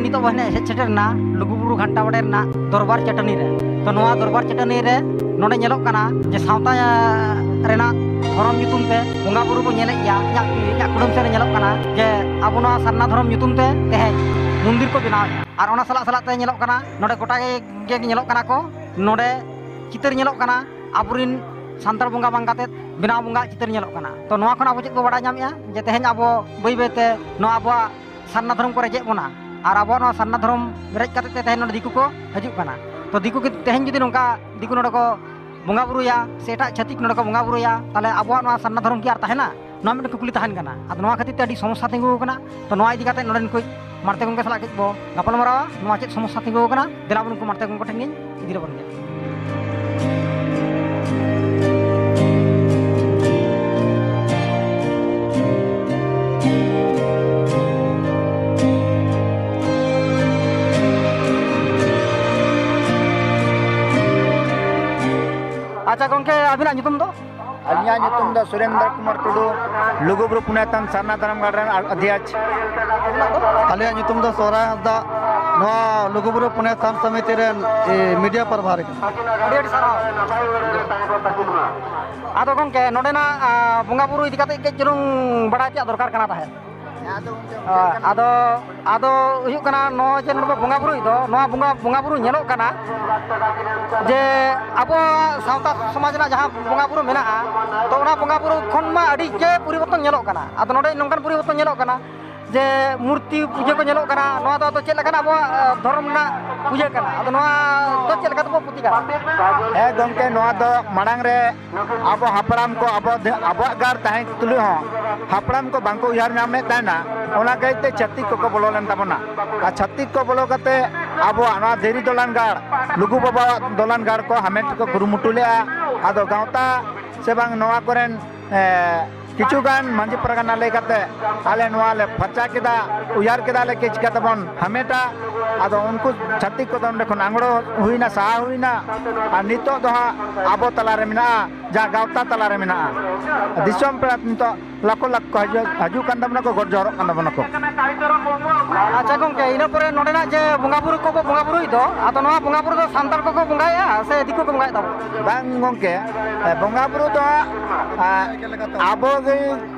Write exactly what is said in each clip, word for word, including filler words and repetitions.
ᱱᱤᱛᱚᱜ ᱵᱚᱱ ᱦᱮᱡ ᱥᱮᱴᱮᱨ ᱮᱱᱟ ᱞᱩᱜᱩᱵᱩᱨᱩ ᱜᱷᱟᱱᱴᱟ ᱵᱟᱲᱮ ᱨᱮᱱᱟᱜ ᱫᱚᱨᱵᱟᱨ ᱪᱟᱹᱴᱟᱹᱱᱤ ᱨᱮ᱾ ᱛᱚ, ᱱᱚᱣᱟ ᱫᱚᱨᱵᱟᱨ ᱪᱟᱹᱴᱟᱹᱱᱤ ᱨᱮ ᱱᱚᱰᱮ ᱧᱮᱞᱚᱜ ᱠᱟᱱᱟ ᱡᱮ ᱥᱟᱶᱛᱟ ᱨᱮᱱᱟᱜ ᱫᱷᱚᱨᱚᱢ ᱧᱩᱛᱩᱢ ᱛᱮ ᱵᱚᱸᱜᱟ ᱵᱩᱨᱩ ᱵᱚ ᱧᱮᱞᱮᱫ ᱜᱮᱭᱟ᱾ ᱤᱧᱟᱹᱜ, ᱤᱧᱟᱹᱜ ᱠᱩᱰᱟᱹᱢ ᱥᱮᱫ ᱨᱮ ᱧᱮᱞᱚᱜ ᱠᱟᱱᱟ ᱡᱮ ᱟᱵᱚ ᱱᱚᱣᱟ ᱥᱟᱨᱱᱟ ᱫᱷᱚᱨᱚᱢ ᱧᱩᱛᱩᱢ ᱛᱮ ᱛᱮᱦᱮᱧ ᱢᱚᱱᱫᱤᱨ ᱠᱚ ᱵᱮᱱᱟᱣᱮᱫᱼᱟ᱾ ᱟᱨ ᱚᱱᱟ ᱥᱟᱞᱟᱜ ᱥᱟᱞᱟᱜ ᱛᱮ ᱧᱮᱞᱚᱜ ᱠᱟᱱᱟ, ᱱᱚᱰᱮ ᱜᱚᱴᱟ ᱜᱮ, ᱜᱮ ᱧᱮᱞᱚᱜ ᱠᱟᱱᱟ ᱠᱚ, ᱱᱚᱰᱮ ᱪᱤᱛᱟᱹᱨ ᱧᱮᱞᱚᱜ ᱠᱟᱱᱟ ᱟᱵᱚᱨᱤᱱ ᱥᱟᱱᱛᱟᱲ ᱵᱚᱸᱜᱟ ᱵᱟᱝ ᱠᱟᱛᱮ ᱵᱮᱱᱟᱣ ᱵᱚᱸᱜᱟ ᱪᱤᱛᱟᱹᱨ ᱧᱮᱞᱚᱜ ᱠᱟᱱᱟ᱾ ᱛᱚ, ᱱᱚᱣᱟ ᱠᱷᱚᱱ ᱟᱵᱚ ᱪᱮᱫ ᱵᱚ ᱵᱟᱲᱟᱭ ᱧᱟᱢᱮᱫᱼᱟ ᱡᱮ ᱛᱮᱦᱮᱧ ᱟᱵᱚ ᱵᱟᱹᱭ ᱵᱟᱹᱭ ᱛᱮ ᱱᱚᱣᱟ ᱟᱵᱚᱣᱟᱜ ᱥᱟᱨᱱᱟ ᱫᱷᱚᱨᱚᱢ ᱠᱚ ᱨᱮᱡᱮᱫ ᱵᱚᱱᱟ ᱟᱨ ᱟᱵᱚᱣᱟᱜ ᱱᱚᱣᱟ ᱥᱟᱨᱱᱟ ᱫᱷᱚᱨᱚᱢ ᱨᱮᱡ ᱠᱟᱛᱮ ᱛᱮ ᱛᱮᱦᱮᱧ ᱱᱚᱰᱮ ᱫᱤᱠᱩ ᱠᱚ ᱦᱤᱡᱩᱜ ᱠᱟᱱᱟ᱾ ᱛᱚ, ᱫᱤᱠᱩ ᱜᱮ ᱛᱮᱦᱮᱧ ᱡᱩᱫᱤ ᱱᱚᱝᱠᱟ ᱫᱤᱠᱩ ᱱᱚᱰᱮ ᱠᱚ ᱵᱚᱸᱜᱟ ᱵᱩᱨᱩᱭᱟ ᱥᱮ ᱮᱴᱟᱜ ᱪᱷᱟᱹᱛᱤᱠ ᱱᱚᱰᱮ ᱠᱚ ᱵᱚᱸᱜᱟ ᱵᱩᱨᱩᱭᱟ, ᱛᱟᱦᱚᱞᱮ ᱟᱵᱚᱣᱟᱜ ᱱᱚᱣᱟ ᱥᱟᱨᱱᱟ ᱫᱷᱚᱨᱚᱢ ᱠᱤ ᱟᱨ ᱛᱟᱦᱮᱱᱟ? ᱱᱚᱣᱟ ᱢᱤᱫᱴᱮᱱ ᱠᱩᱠᱞᱤ ᱛᱟᱦᱮᱱ ᱠᱟᱱᱟ᱾ ᱟᱫᱚ ᱱᱚᱣᱟ ᱠᱷᱟᱹᱛᱤᱨ ᱛᱮ ᱟᱹᱰᱤ ᱥᱚᱢᱚᱥᱥᱟ ᱛᱤᱸᱜᱩ ᱟᱠᱟᱱᱟ᱾ ᱛᱚ, ᱱᱚᱣᱟ ᱤᱫᱤ ᱠᱟᱛᱮ ᱱᱚᱰᱮᱱ ᱠᱚ ᱢᱟᱲᱛᱮ ᱜᱚᱢᱠᱮ ᱥᱟᱞᱟᱜ ᱠᱟᱹᱡ ᱵᱚ ᱜᱟᱯᱟᱞ ᱢᱟᱨᱟᱣᱟ, ᱱᱚᱣᱟ ᱪᱮᱫ ᱥᱚᱢᱚᱥᱥᱟ ᱛᱤᱸᱜᱩ ᱟᱠᱟᱱᱟ, ᱫᱮᱞᱟ ᱵᱚᱱ ᱩᱱᱠᱩ ᱢᱟᱲᱛᱮ ᱜᱚᱢᱠᱮ ᱴᱷᱮᱱ ᱜᱤᱧ ᱤᱫᱤ ᱞᱮᱵᱚᱱ ᱜᱮ᱾ ᱟᱪᱪᱷᱟ ᱜᱚᱢᱠᱮ, ᱟᱹᱵᱤᱱᱟᱜ ᱧᱩᱛᱩᱢ ᱫᱚ? ᱟᱹᱞᱤᱧᱟᱜ ᱧᱩᱛᱩᱢ ᱫᱚ ᱥᱩᱨᱮᱱᱫᱨᱚ ᱠᱩᱢᱟᱨ ᱴᱩᱰᱩ, ᱞᱩᱜᱩᱵᱩᱨᱩ ᱯᱩᱱᱭᱟᱛᱟᱱ ᱥᱟᱨᱱᱟ ᱫᱷᱚᱨᱚᱢ ᱜᱟᱲ ᱨᱮᱱ ᱚᱫᱷᱭᱟᱪ᱾ ᱟᱹᱞᱤᱧᱟᱜ ᱧᱩᱛᱩᱢ ᱫᱚ ᱥᱚᱦᱨᱟᱭ ᱦᱟᱸᱥᱫᱟ, ᱱᱚᱣᱟ ᱞᱩᱜᱩᱵᱩᱨᱩ ᱯᱩᱱᱭᱟᱛᱟᱱ ᱥᱚᱢᱤᱛᱤ ᱨᱮᱱ, ᱮ, ᱢᱤᱰᱤᱭᱟ ᱯᱨᱚᱵᱷᱟᱨᱤ ᱠᱟᱱᱟ᱾ ᱟᱹᱰᱤ ᱟᱹᱰᱤ ᱥᱟᱨᱦᱟᱣ᱾ ᱟᱫᱚ ᱜᱚᱢᱠᱮ, ᱱᱚᱰᱮᱱᱟᱜ, ᱟ, ᱵᱚᱸᱜᱟ ᱵᱩᱨᱩ ᱤᱫᱤ ᱠᱟᱛᱮ ᱠᱟᱹᱡ ᱪᱩᱞᱩᱝ ᱵᱟᱲᱟᱭ ᱛᱮᱭᱟᱜ ᱫᱚᱨᱠᱟᱨ ᱠᱟᱱᱟ ᱛᱟᱦᱮᱸᱫ᱾ ᱟᱫᱚ ᱜᱚᱢᱠᱮ, ᱚᱱᱠᱟ ᱠᱟᱱᱟ᱾ ᱟᱫᱚ, ᱟᱫᱚ ᱦᱩᱭᱩᱜ ᱠᱟᱱᱟ, ᱱᱚᱜᱼᱚᱭ ᱡᱮ ᱱᱚᱰᱮ ᱵᱚ ᱵᱚᱸᱜᱟ ᱵᱩᱨᱩᱭ ᱫᱚ, ᱱᱚᱣᱟ ᱵᱚᱸᱜᱟ, ᱵᱚᱸᱜᱟ ᱵᱩᱨᱩ ᱧᱮᱞᱚᱜ ᱠᱟᱱᱟ ᱡᱮ ᱟᱵᱚᱣᱟᱜ ᱥᱟᱶᱛᱟ ᱥᱚᱢᱟᱡᱽ ᱨᱮᱱᱟᱜ ᱡᱟᱦᱟᱸ ᱵᱚᱸᱜᱟ ᱵᱩᱨᱩ ᱢᱮᱱᱟᱜᱼᱟ, ᱛᱚ, ᱚᱱᱟ ᱵᱚᱸᱜᱟ ᱵᱩᱨᱩ ᱠᱷᱚᱱ ᱢᱟ ᱟᱹᱰᱤ ᱜᱮ ᱯᱚᱨᱤᱵᱚᱨᱛᱚᱱ ᱧᱮᱞᱚᱜ ᱠᱟᱱᱟ᱾ ᱟᱫᱚ ᱱᱚᱰᱮ ᱱᱚᱝᱠᱟᱱ ᱯᱚᱨᱤᱵᱚᱨᱛᱚᱱ ᱧᱮᱞᱚᱜ ᱠᱟᱱᱟ ᱡᱮ ᱢᱩᱨᱛᱤ ᱯᱩᱡᱟᱹ ᱠᱚ ᱧᱮᱞᱚᱜ ᱠᱟᱱᱟ, ᱱᱚᱣᱟ ᱫᱚ ᱟᱫᱚ ᱪᱮᱫ ᱞᱮᱠᱟᱱᱟᱜ ᱟᱵᱚᱣᱟᱜ, ᱟ, ᱫᱷᱚᱨᱚᱢ ᱨᱮᱱᱟᱜ ᱯᱩᱡᱟᱹ ᱠᱟᱱᱟ? ᱟᱫᱚ ᱱᱚᱣᱟ ᱫᱚ ᱪᱮᱫ ᱞᱮᱠᱟ ᱛᱮᱵᱚ ᱯᱨᱚᱛᱤᱠᱟᱨᱟ? ᱦᱮᱸ ᱜᱚᱢᱠᱮ, ᱱᱚᱣᱟ ᱫᱚ ᱢᱟᱲᱟᱝ ᱨᱮ ᱟᱵᱚ ᱦᱟᱯᱲᱟᱢ ᱠᱚ ᱟᱵᱚ ᱫᱮ-, ᱟᱵᱚᱣᱟᱜ ᱜᱟᱲ ᱛᱟᱦᱮᱸ ᱛᱩᱞᱩᱡ ᱦᱚᱸ ᱦᱟᱯᱲᱟᱢ ᱠᱚ ᱵᱟᱝᱠᱚ ᱩᱭᱦᱟᱹᱨ ᱧᱟᱢᱮᱫ ᱛᱟᱦᱮᱱᱟ, ᱚᱱᱟ ᱠᱷᱟᱹᱛᱤᱨ ᱛᱮ ᱪᱷᱟᱹᱛᱤᱠ ᱠᱚᱠᱚ ᱵᱚᱞᱚ ᱞᱮᱱ ᱛᱟᱵᱚᱱᱟ᱾ ᱟᱨ ᱪᱷᱟᱹᱛᱤᱠ ᱠᱚ ᱵᱚᱞᱚ ᱠᱟᱛᱮ ᱟᱵᱚᱣᱟᱜ ᱱᱚᱣᱟ ᱫᱷᱤᱨᱤ ᱫᱚᱞᱟᱱ ᱜᱟᱲ, ᱞᱩᱜᱩ ᱵᱟᱵᱟᱣᱟᱜ ᱫᱚᱞᱟᱱ ᱜᱟᱲ ᱠᱚ ᱦᱟᱢᱮᱴ ᱠᱚ ᱠᱩᱨᱩᱢᱩᱴᱩ ᱞᱮᱫᱼᱟ᱾ ᱟᱫᱚ ᱜᱟᱶᱛᱟ ᱥᱮ ᱵᱟᱝ ᱱᱚᱣᱟ ᱠᱚᱨᱮᱱ, ᱮ, ᱠᱤᱪᱷᱩ ᱜᱟᱱ ᱢᱟᱹᱡᱷᱤ ᱯᱟᱨᱜᱟᱱᱟ ᱞᱟᱹᱭ ᱠᱟᱛᱮ ᱟᱞᱮ ᱱᱚᱣᱟ ᱞᱮ ᱯᱷᱟᱨᱪᱟ ᱠᱮᱫᱟ, ᱩᱭᱦᱟᱹᱨ ᱠᱮᱫᱟ ᱞᱮ ᱠᱤ ᱪᱤᱠᱟᱹ ᱛᱮᱵᱚᱱ ᱦᱟᱢᱮᱴᱟ᱾ ᱟᱫᱚ ᱩᱱᱠᱩ ᱪᱷᱟᱹᱛᱤᱠ ᱠᱚᱫᱚ ᱚᱸᱰᱮ ᱠᱷᱚᱱ ᱟᱝᱲᱚ ᱦᱩᱭᱱᱟ, ᱥᱟᱦᱟ ᱦᱩᱭᱱᱟ᱾ ᱟᱨ ᱱᱤᱛᱚᱜ ᱫᱚ ᱦᱟᱸᱜ ᱟᱵᱚ ᱛᱟᱞᱟᱨᱮ ᱢᱮᱱᱟᱜᱼᱟ ᱡᱟᱦᱟᱸ ᱜᱟᱶᱛᱟ ᱛᱟᱞᱟᱨᱮ ᱢᱮᱱᱟᱜᱼᱟ᱾ ᱫᱤᱥᱚᱢ ᱯᱮᱲᱟ ᱱᱤᱛᱚᱜ ᱞᱟᱠᱷᱚ ᱞᱟᱠᱷ ᱠᱚ ᱦᱤᱡᱩᱜ, ᱦᱤᱡᱩᱜ ᱠᱟᱱ ᱛᱟᱵᱚᱱᱟ ᱠᱚ, ᱜᱚᱰ ᱡᱚᱦᱟᱨᱚᱜ ᱠᱟᱱ ᱛᱟᱵᱚᱱᱟ ᱠᱚ᱾ ᱟᱪᱪᱷᱟ ᱜᱚᱝᱠᱮ, ᱤᱱᱟᱹ ᱯᱚᱨᱮ ᱱᱚᱰᱮᱱᱟᱜ ᱡᱮ ᱵᱚᱸᱜᱟ ᱵᱩᱨᱩ ᱠᱚᱵᱚ ᱵᱚᱸᱜᱟ ᱵᱩᱨᱩᱭ ᱫᱚ, ᱟᱫᱚ ᱱᱚᱣᱟ ᱵᱚᱸᱜᱟ ᱵᱩᱨᱩ ᱫᱚ ᱥᱟᱱᱛᱟᱲ ᱠᱚᱠᱚ ᱵᱚᱸᱜᱟᱭᱮᱫᱼᱟ ᱥᱮ ᱫᱤᱠᱩ ᱠᱚ ᱵᱚᱸᱜᱟᱭᱮᱫ ᱛᱟᱵᱚᱱᱟ? ᱵᱟᱝ ᱜᱚᱝᱠᱮ, ᱮ, ᱵᱚᱸᱜᱟ ᱵᱩᱨᱩ ᱫᱚ ᱦᱟᱸᱜ, ᱟ, ᱟᱵᱚ ᱜᱮ,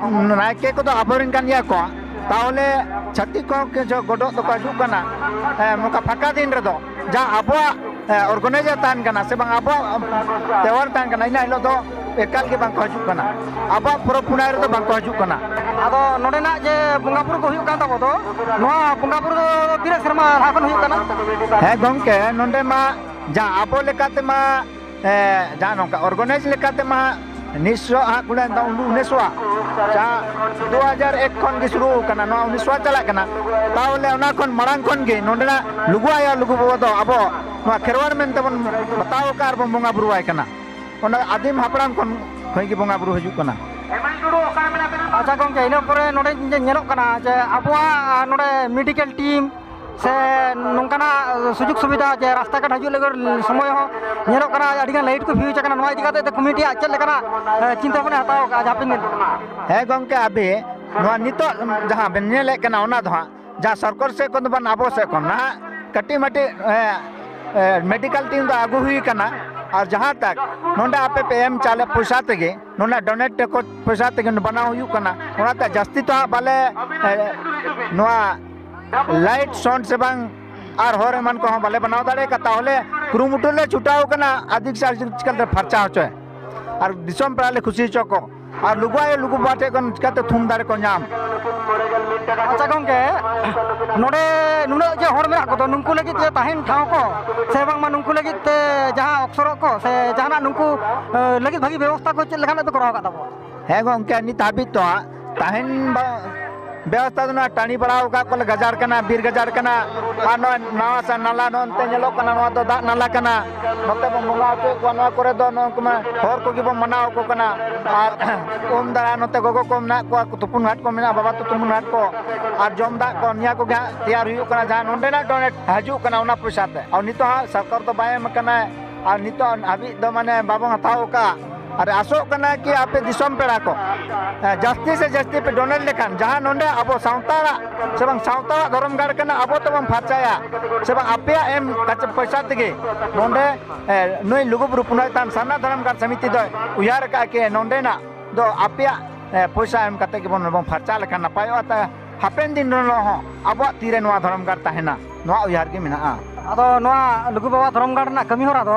ᱱᱟᱭᱠᱮ ᱠᱚᱫᱚ ᱟᱵᱚᱨᱮᱱ ᱠᱟᱱ ᱜᱮᱭᱟ ᱠᱚ᱾ ᱛᱟᱦᱚᱞᱮ ᱪᱷᱟᱹᱛᱤᱠ ᱠᱚᱦᱚᱸ ᱠᱤᱪᱷᱩ ᱜᱚᱰᱚᱜ ᱫᱚᱠᱚ ᱦᱤᱡᱩᱜ ᱠᱟᱱᱟ, ᱮ, ᱱᱚᱝᱠᱟ ᱯᱷᱟᱸᱠᱟ ᱫᱤᱱ ᱨᱮᱫᱚ, ᱡᱟᱦᱟᱸ ᱟᱵᱚᱣᱟᱜ ᱮ, organizer ᱛᱟᱦᱮᱱ ᱠᱟᱱᱟ ᱥᱮ ᱵᱟᱝ ᱟᱵᱚᱣᱟᱜ ᱛᱮᱣᱟᱨ ᱛᱟᱦᱮᱱ ᱠᱟᱱᱟ, ᱤᱱᱟᱹ ᱦᱤᱞᱳᱜ ᱫᱚ ᱮᱠᱟᱞ ᱜᱮ ᱵᱟᱝ ᱠᱚ ᱦᱤᱡᱩᱜ ᱠᱟᱱᱟ᱾ ᱟᱵᱚᱣᱟᱜ ᱯᱚᱨᱚᱵᱽ ᱯᱩᱱᱟᱹᱭ ᱨᱮᱫᱚ ᱵᱟᱝ ᱠᱚ ᱦᱤᱡᱩᱜ ᱠᱟᱱᱟ᱾ ᱟᱫᱚ ᱱᱚᱰᱮᱱᱟᱜ ᱡᱮ ᱵᱚᱸᱜᱟ ᱵᱩᱨᱩ ᱠᱚ ᱦᱩᱭᱩᱜ ᱠᱟᱱ ᱛᱟᱵᱚ ᱫᱚ, ᱱᱚᱣᱟ ᱵᱚᱸᱜᱟ ᱵᱩᱨᱩ ᱫᱚ ᱛᱤᱱᱟᱹᱜ ᱥᱮᱨᱢᱟ ᱞᱟᱦᱟ ᱠᱷᱚᱱ ᱦᱩᱭᱩᱜ ᱠᱟᱱᱟ? ᱦᱮᱸ ᱜᱚᱢᱠᱮ, ᱱᱚᱰᱮ ᱢᱟ ᱡᱟᱦᱟᱸ ᱟᱵᱚ ᱞᱮᱠᱟᱛᱮ ᱢᱟ, ᱮ, ᱡᱟᱦᱟᱸ ᱱᱚᱝᱠᱟ organize ᱞᱮᱠᱟᱛᱮ ᱢᱟ ᱱᱤᱥᱥᱚ ᱦᱟᱸᱜ ᱠᱚ ᱞᱟᱹᱭ ᱫᱟ, ᱩᱱᱤᱥᱥᱚ ᱡᱟᱦᱟᱸ ᱫᱩ ᱦᱟᱡᱟᱨ ᱮᱠ ᱠᱷᱚᱱ ᱜᱮ ᱥᱩᱨᱩ ᱟᱠᱟᱱᱟ, ᱱᱚᱣᱟ ᱩᱱᱤᱥᱥᱚ ᱪᱟᱞᱟᱜ ᱠᱟᱱᱟ᱾ ᱛᱟᱦᱚᱞᱮ ᱚᱱᱟ ᱠᱷᱚᱱ ᱢᱟᱲᱟᱝ ᱠᱷᱚᱱ ᱜᱮ ᱱᱚᱰᱮᱱᱟᱜ ᱞᱩᱜᱩ ᱟᱭᱳ ᱞᱩᱜᱩ ᱵᱟᱵᱟ ᱫᱚ ᱟᱵᱚ ᱱᱚᱣᱟ ᱠᱷᱮᱨᱣᱟᱲ ᱢᱮᱱᱛᱮ ᱵᱚᱱ ᱵᱟᱛᱟᱣ ᱟᱠᱟᱫ ᱟᱨ ᱵᱚᱱ ᱵᱚᱸᱜᱟ ᱵᱩᱨᱩ ᱟᱭ ᱠᱟᱱᱟ᱾ ᱚᱱᱟ ᱟᱹᱫᱤᱢ ᱦᱟᱯᱲᱟᱢ ᱠᱷᱚᱱ ᱦᱚᱸ ᱜᱮ ᱵᱚᱸᱜᱟ ᱵᱩᱨᱩ ᱦᱤᱡᱩᱜ ᱠᱟᱱᱟ᱾ ᱟᱪᱪᱷᱟ ᱜᱚᱢᱠᱮ, ᱤᱱᱟᱹ ᱯᱚᱨᱮ ᱱᱚᱰᱮ ᱧᱮ-, ᱧᱮᱞᱚᱜ ᱠᱟᱱᱟ ᱡᱮ ᱟᱵᱚᱣᱟᱜ, ᱟ, ᱱᱚᱰᱮ medical team ᱥᱮ ᱱᱚᱝᱠᱟᱱᱟᱜ ᱥᱩᱡᱳᱜᱽ ᱥᱩᱵᱤᱫᱷᱟ ᱡᱮ ᱨᱟᱥᱛᱟ ᱜᱷᱟᱴ ᱦᱤᱡᱩᱜ ᱞᱟᱹᱜᱤᱫ ᱥᱚᱢᱚᱭ ᱦᱚᱸ ᱧᱮᱞᱚᱜ ᱠᱟᱱᱟ ᱟᱹᱰᱤᱜᱟᱱ light ᱠᱚ fuse ᱟᱠᱟᱱᱟ, ᱱᱚᱣᱟ ᱤᱫᱤ ᱠᱟᱛᱮ ᱛᱮ committee ᱟᱜ ᱪᱮᱫ ᱞᱮᱠᱟᱱᱟᱜ, ᱮ, ᱪᱤᱱᱛᱟᱹ ᱵᱷᱟᱵᱽᱱᱟ ᱦᱟᱛᱟᱣ ᱠᱟᱜᱼᱟ ᱡᱟᱦᱟᱸ ᱯᱮ ᱧᱮᱞ? ᱦᱮᱸ ᱜᱚᱢᱠᱮ, ᱟᱵᱮ ᱱᱚᱣᱟ ᱱᱤᱛᱚᱜ ᱡᱟᱦᱟᱸ ᱵᱮᱱ ᱧᱮᱞᱮᱫ ᱠᱟᱱᱟ ᱚᱱᱟ ᱫᱚ ᱦᱟᱸᱜ ᱡᱟᱦᱟᱸ ᱥᱚᱨᱠᱟᱨ ᱥᱮᱫ ᱠᱷᱚᱱ ᱫᱚ ᱵᱟᱝ, ᱟᱵᱚ ᱥᱮᱫ ᱠᱷᱚᱱ ᱱᱟᱦᱟᱜ ᱠᱟᱹᱴᱤᱡ ᱢᱟᱹᱴᱤᱡ, ᱮ, ᱮ, medical team ᱫᱚ ᱟᱹᱜᱩ ᱦᱩᱭ ᱠᱟᱱᱟ᱾ ᱟᱨ ᱡᱟᱦᱟᱸ ᱛᱟᱠ ᱱᱚᱰᱮ ᱟᱯᱮ ᱯᱮ ᱮᱢ ᱪᱟᱞᱮ ᱯᱚᱭᱥᱟ ᱛᱮᱜᱮ, ᱱᱚᱰᱮ donate ᱠᱚ ᱯᱚᱭᱥᱟ ᱛᱮᱜᱮ ᱵᱮᱱᱟᱣ ᱦᱩᱭᱩᱜ ᱠᱟᱱᱟ᱾ ᱚᱱᱟᱛᱮ ᱡᱟᱹᱥᱛᱤ ᱛᱚ ᱦᱟᱸᱜ ᱵᱟᱞᱮ, ᱮ, ᱱᱚᱣᱟ light sound ᱥᱮ ᱵᱟᱝ ᱟᱨ ᱦᱚᱨ ᱮᱢᱟᱱ ᱠᱚᱦᱚᱸ ᱵᱟᱞᱮ ᱵᱮᱱᱟᱣ ᱫᱟᱲᱮ ᱠᱟᱫᱟ᱾ ᱛᱟᱦᱚᱞᱮ ᱠᱩᱨᱩᱢᱩᱴᱩ ᱞᱮ ᱪᱷᱩᱴᱟᱹᱣ ᱠᱟᱱᱟ ᱟᱹᱫᱤ ᱪᱤᱠᱟᱹᱛᱮ ᱯᱷᱟᱨᱪᱟ ᱦᱚᱪᱚᱭ ᱟᱨ ᱫᱤᱥᱚᱢ ᱯᱮᱲᱟ ᱞᱮ ᱠᱩᱥᱤ ᱦᱚᱪᱚ ᱠᱚ᱾ ᱟᱨ ᱞᱩᱜᱩ ᱟᱭᱳ ᱞᱩᱜᱩ ᱵᱟᱵᱟ ᱴᱷᱮᱱ ᱠᱷᱚᱱ ᱪᱤᱠᱟᱹᱛᱮ ᱛᱷᱩᱢ ᱫᱟᱲᱮ ᱠᱚ ᱧᱟᱢ? ᱟᱪᱪᱷᱟ ᱜᱚᱢᱠᱮ, ᱱᱚᱰᱮ ᱱᱩᱱᱟᱹᱜ ᱡᱮ ᱦᱚᱲ ᱢᱮᱱᱟᱜ ᱠᱚᱫᱚ, ᱱᱩᱠᱩ ᱞᱟᱹᱜᱤᱫ ᱡᱮ ᱛᱟᱦᱮᱱ ᱴᱷᱟᱶ ᱠᱚ ᱥᱮ ᱵᱟᱝᱢᱟ ᱱᱩᱠᱩ ᱞᱟᱹᱜᱤᱫ ᱛᱮ ᱡᱟᱦᱟᱸ ᱚᱯᱥᱚᱨᱚᱜ ᱠᱚ ᱥᱮ ᱡᱟᱦᱟᱱᱟᱜ ᱱᱩᱠᱩ, ᱮ, ᱞᱟᱹᱜᱤᱫ ᱵᱷᱟᱹᱜᱤ ᱵᱮᱵᱚᱥᱛᱷᱟ ᱠᱚ ᱪᱮᱫ ᱞᱮᱠᱟᱱᱟᱜ ᱯᱮ ᱠᱚᱨᱟᱣ ᱟᱠᱟᱫ ᱛᱟᱵᱚᱣᱟ? ᱦᱮᱸ ᱜᱚᱢᱠᱮ, ᱱᱤᱛ ᱦᱟᱹᱵᱤᱡ ᱛᱚ ᱦᱟᱸᱜ ᱛᱟᱦᱮᱱ ᱵᱟ-, ᱵᱮᱵᱚᱥᱛᱷᱟ ᱫᱚ ᱱᱚᱣᱟ ᱴᱟᱺᱰᱤ ᱯᱟᱲᱟᱣ ᱟᱠᱟᱫ ᱠᱚᱣᱟᱞᱮ, ᱜᱟᱡᱟᱲ ᱠᱟᱱᱟ, ᱵᱤᱨ ᱜᱟᱡᱟᱲ ᱠᱟᱱᱟ᱾ ᱟᱨ ᱱᱚᱣᱟ ᱱᱟᱣᱟ ᱥᱟ-, ᱱᱟᱞᱟ ᱱᱚᱱᱛᱮ ᱧᱮᱞᱚᱜ ᱠᱟᱱᱟ, ᱱᱚᱣᱟ ᱫᱚ ᱫᱟᱜ ᱱᱟᱞᱟ ᱠᱟᱱᱟ᱾ ᱱᱚᱛᱮ ᱵᱚᱱ ᱵᱚᱸᱜᱟ ᱦᱚᱪᱚᱭᱮᱫ ᱠᱚᱣᱟ, ᱱᱚᱣᱟ ᱠᱚᱨᱮ ᱫᱚ ᱱᱚᱜᱼᱚᱭ ᱠᱚᱢᱟ ᱦᱚᱲ ᱠᱚᱜᱮ ᱵᱚᱱ ᱢᱟᱱᱟᱣ ᱟᱠᱚ ᱠᱟᱱᱟ᱾ ᱟᱨ ᱩᱢ ᱫᱟᱨᱟ ᱱᱚᱛᱮ ᱜᱚᱜᱚ ᱠᱚ ᱢᱮᱱᱟᱜ ᱠᱚᱣᱟ, ᱛᱩᱯᱩᱱ ᱜᱷᱟᱴ ᱠᱚ ᱢᱮᱱᱟᱜᱼᱟ, ᱵᱟᱵᱟ ᱛᱩᱯᱩᱱ ᱜᱷᱟᱴ ᱠᱚ, ᱟᱨ ᱡᱚᱢ ᱫᱟᱜ ᱠᱚ, ᱱᱤᱭᱟᱹ ᱠᱚᱜᱮ ᱦᱟᱸᱜ ᱛᱮᱭᱟᱨ ᱦᱩᱭᱩᱜ ᱠᱟᱱᱟ, ᱡᱟᱦᱟᱸ ᱱᱚᱸᱰᱮᱱᱟᱜ donate ᱦᱤᱡᱩᱜ ᱠᱟᱱᱟ ᱚᱱᱟ ᱯᱚᱭᱥᱟ ᱛᱮ᱾ ᱟᱨ ᱱᱤᱛᱚᱜ ᱦᱟᱸᱜ ᱥᱚᱨᱠᱟᱨ ᱫᱚ ᱵᱟᱭ ᱮᱢ ᱠᱟᱱᱟ, ᱟᱨ ᱱᱤᱛᱚᱜ ᱦᱟᱹᱵᱤᱡ ᱫᱚ ᱢᱟᱱᱮ ᱵᱟᱵᱚᱱ ᱦᱟᱛᱟᱣ ᱟᱠᱟᱫ᱾ ᱟᱨ ᱟᱥᱚᱜ ᱠᱟᱱᱟ ᱠᱤ ᱟᱯᱮ ᱫᱤᱥᱚᱢ ᱯᱮᱲᱟ ᱠᱚ, ᱮ, ᱡᱟᱹᱥᱛᱤ ᱥᱮ ᱡᱟᱹᱥᱛᱤ ᱯᱮ ᱰᱚᱱᱮᱴ ᱞᱮᱠᱷᱟᱱ, ᱡᱟᱦᱟᱸ ᱱᱚᱰᱮ ᱟᱵᱚ ᱥᱟᱶᱛᱟᱲᱟᱜ ᱥᱮ ᱵᱟᱝ ᱥᱟᱶᱛᱟᱲᱟᱜ ᱫᱷᱚᱨᱚᱢ ᱜᱟᱲ ᱠᱟᱱᱟ, ᱟᱵᱚ ᱛᱮᱵᱚᱱ ᱯᱷᱟᱨᱪᱟᱭᱟ ᱥᱮ ᱵᱟᱝ, ᱟᱯᱮᱭᱟᱜ ᱮᱢ ᱠᱟᱛᱮ ᱯᱚᱭᱥᱟ ᱛᱮᱜᱮ ᱱᱚᱰᱮ, ᱮ, ᱱᱩᱭ ᱞᱩᱜᱩᱵᱩᱨᱩ ᱯᱩᱱᱟᱹᱭ ᱛᱷᱟᱱ ᱥᱟᱨᱱᱟ ᱫᱷᱚᱨᱚᱢ ᱜᱟᱲ ᱥᱚᱢᱤᱛᱤ ᱫᱚᱭ ᱩᱭᱦᱟᱹᱨ ᱟᱠᱟᱫᱼᱟ ᱠᱤ ᱱᱚᱰᱮᱱᱟᱜ ᱫᱚ ᱟᱯᱮᱭᱟᱜ, ᱮ, ᱯᱚᱭᱥᱟ ᱮᱢ ᱠᱟᱛᱮ ᱜᱮᱵᱚᱱ, ᱵᱚᱱ ᱯᱷᱟᱨᱪᱟ ᱞᱮᱠᱷᱟᱱ ᱱᱟᱯᱟᱭᱚᱜᱼᱟ᱾ ᱛᱟ-, ᱦᱟᱯᱮᱱ ᱫᱤᱱ ᱨᱮ ᱦᱚᱸ ᱟᱵᱚᱣᱟᱜ ᱛᱤᱨᱮ ᱱᱚᱣᱟ ᱫᱷᱚᱨᱚᱢ ᱜᱟᱲ ᱛᱟᱦᱮᱱᱟ, ᱱᱚᱣᱟ ᱩᱭᱦᱟᱹᱨ ᱜᱮ ᱢᱮᱱᱟᱜᱼᱟ᱾ ᱟᱫᱚ ᱱᱚᱣᱟ ᱞᱩᱜᱩ ᱵᱟᱵᱟ ᱫᱷᱚᱨᱚᱢ ᱜᱟᱲ ᱨᱮᱱᱟᱜ ᱠᱟᱹᱢᱤ ᱦᱚᱨᱟ ᱫᱚ,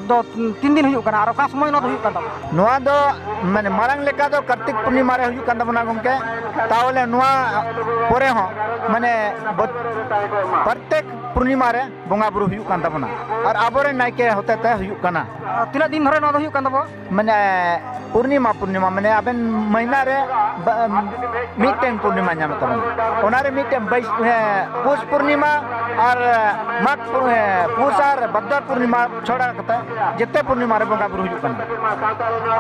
ᱫᱚ ᱛᱤᱱ ᱫᱤᱱ ᱦᱩᱭᱩᱜ ᱠᱟᱱᱟ ᱟᱨ ᱚᱠᱟ ᱥᱚᱢᱚᱭ ᱱᱚᱣᱟ ᱫᱚ ᱦᱩᱭᱩᱜ ᱠᱟᱱ ᱛᱟᱵᱚᱱᱟ? ᱱᱚᱣᱟ ᱫᱚ ᱢᱟᱱᱮ ᱢᱟᱨᱟᱝ ᱞᱮᱠᱟ ᱫᱚ ᱠᱟᱨᱛᱤᱠ ᱯᱩᱨᱱᱤᱢᱟ ᱨᱮ ᱦᱩᱭᱩᱜ ᱠᱟᱱ ᱛᱟᱵᱚᱱᱟ ᱜᱚᱢᱠᱮ᱾ ᱛᱟᱦᱚᱞᱮ ᱱᱚᱣᱟ ᱯᱚᱨᱮ ᱦᱚᱸ ᱢᱟᱱᱮ ᱵᱚ-, ᱯᱨᱚᱛᱮᱠ ᱯᱩᱨᱱᱤᱢᱟ ᱨᱮ ᱵᱚᱸᱜᱟ ᱵᱩᱨᱩ ᱦᱩᱭᱩᱜ ᱠᱟᱱ ᱛᱟᱵᱚᱱᱟ ᱟᱨ ᱟᱵᱚᱨᱮᱱ ᱱᱟᱭᱠᱮ ᱦᱚᱛᱮᱛᱮ ᱦᱩᱭᱩᱜ ᱠᱟᱱᱟ᱾ ᱟᱨ ᱛᱤᱱᱟᱹᱜ ᱫᱤᱱ ᱫᱷᱚᱨᱮ ᱱᱚᱣᱟ ᱫᱚ ᱦᱩᱭᱩᱜ ᱠᱟᱱ ᱛᱟᱵᱚᱱᱟ? ᱢᱟᱱᱮ ᱯᱩᱨᱱᱤᱢᱟ, ᱯᱩᱨᱱᱤᱢᱟ, ᱢᱟᱱᱮ ᱟᱵᱮᱱ ᱢᱟᱹᱦᱱᱟᱹ ᱨᱮ ᱵᱟ-, ᱢᱤᱫᱴᱮᱱ ᱯᱩᱨᱱᱤᱢᱟ ᱧᱟᱢᱮᱫ ᱛᱟᱵᱚᱱᱟ᱾ ᱚᱱᱟᱨᱮ ᱢᱤᱫᱴᱮᱱ ᱵᱟᱹᱭᱥ-, ᱮ, ᱯᱩᱥ ᱯᱩᱨᱱᱤᱢᱟ ᱟᱨ ᱢᱟᱜᱽ ᱯᱩ-, ᱮ, ᱯᱩᱥ ᱟᱨ ᱵᱷᱟᱫᱚᱨ ᱯᱩᱨᱱᱤᱢᱟ ᱪᱷᱟᱲᱟ ᱠᱟᱛᱮ ᱡᱮᱛᱮ ᱯᱩᱨᱱᱤᱢᱟ ᱨᱮ ᱵᱚᱸᱜᱟ ᱵᱩᱨᱩ ᱦᱩᱭᱩᱜ ᱠᱟᱱᱟ᱾